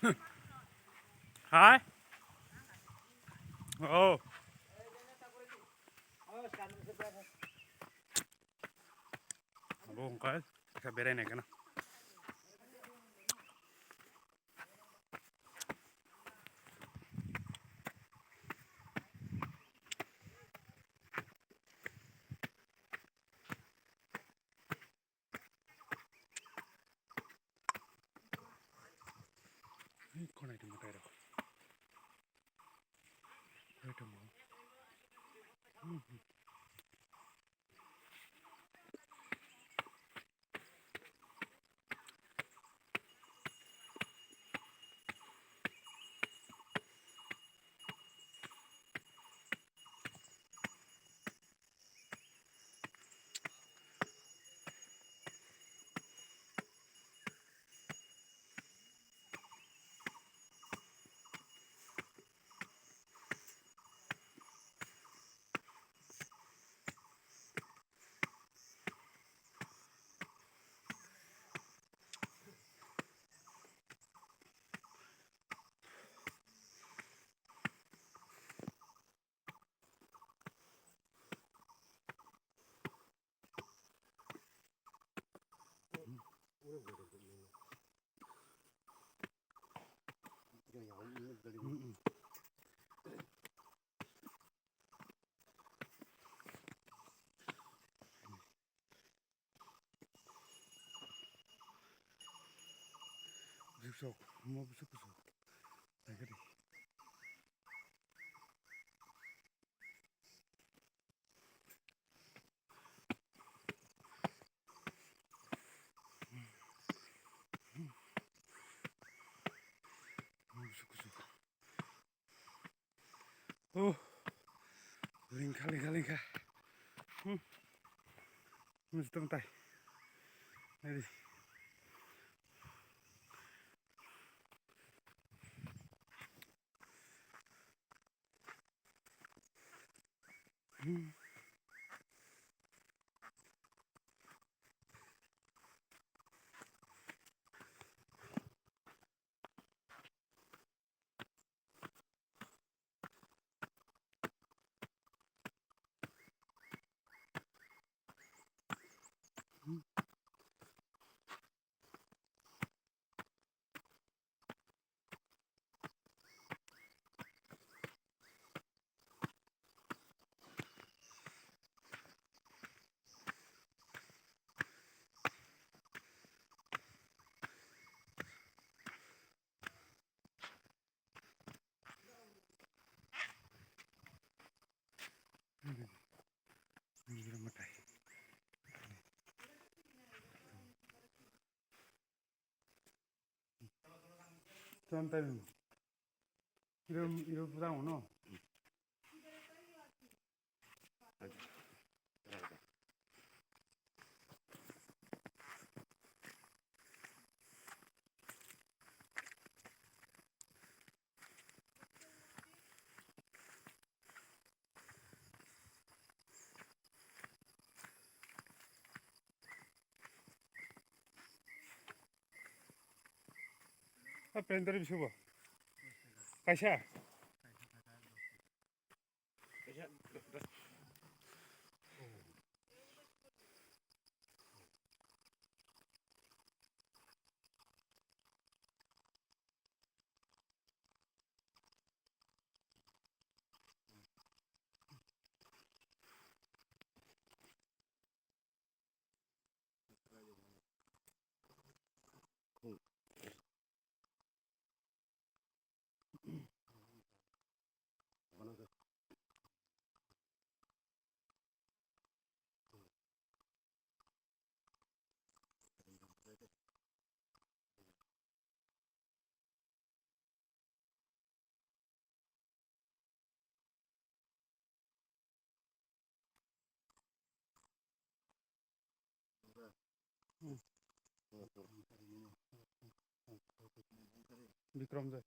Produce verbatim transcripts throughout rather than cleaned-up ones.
Hai? Oh. Abo wngkha kisa berai naikhe na. Hai, khonai tongma tairok. Hai tongma. Hmm, hmm. Busuk, mo busuk busuk. Naikhe de. Mo busuk busuk. Oh, lingkha, lingkha, lingkha. Hmm. Nung tong tai. Nari. Hmm. Chon tai iro, iro pura no. A pender bisingo kaisa. Bikram jai.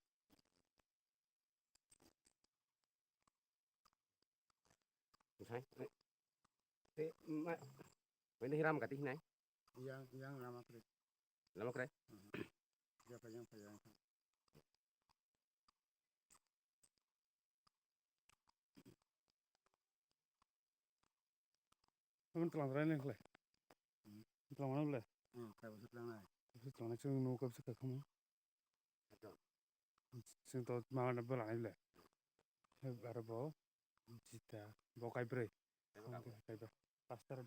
Bwsai, eh, eh, ma, bini hiram gati hinai? Yang, yang lama kre. Lama kre? Hmm. Ya, pa yang, pa yang. Tong tlang rai nang khlai. Hmm. Tlang mana le? Hmm, kaibo se tlang nai. Kaibo se tlang nai, chwng nuk kaibo se kakhamu. Chwng to mama na bela nai le. Aro bo jita, bo kai brwi. Kaibo kaibo. Pastor.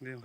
Ding.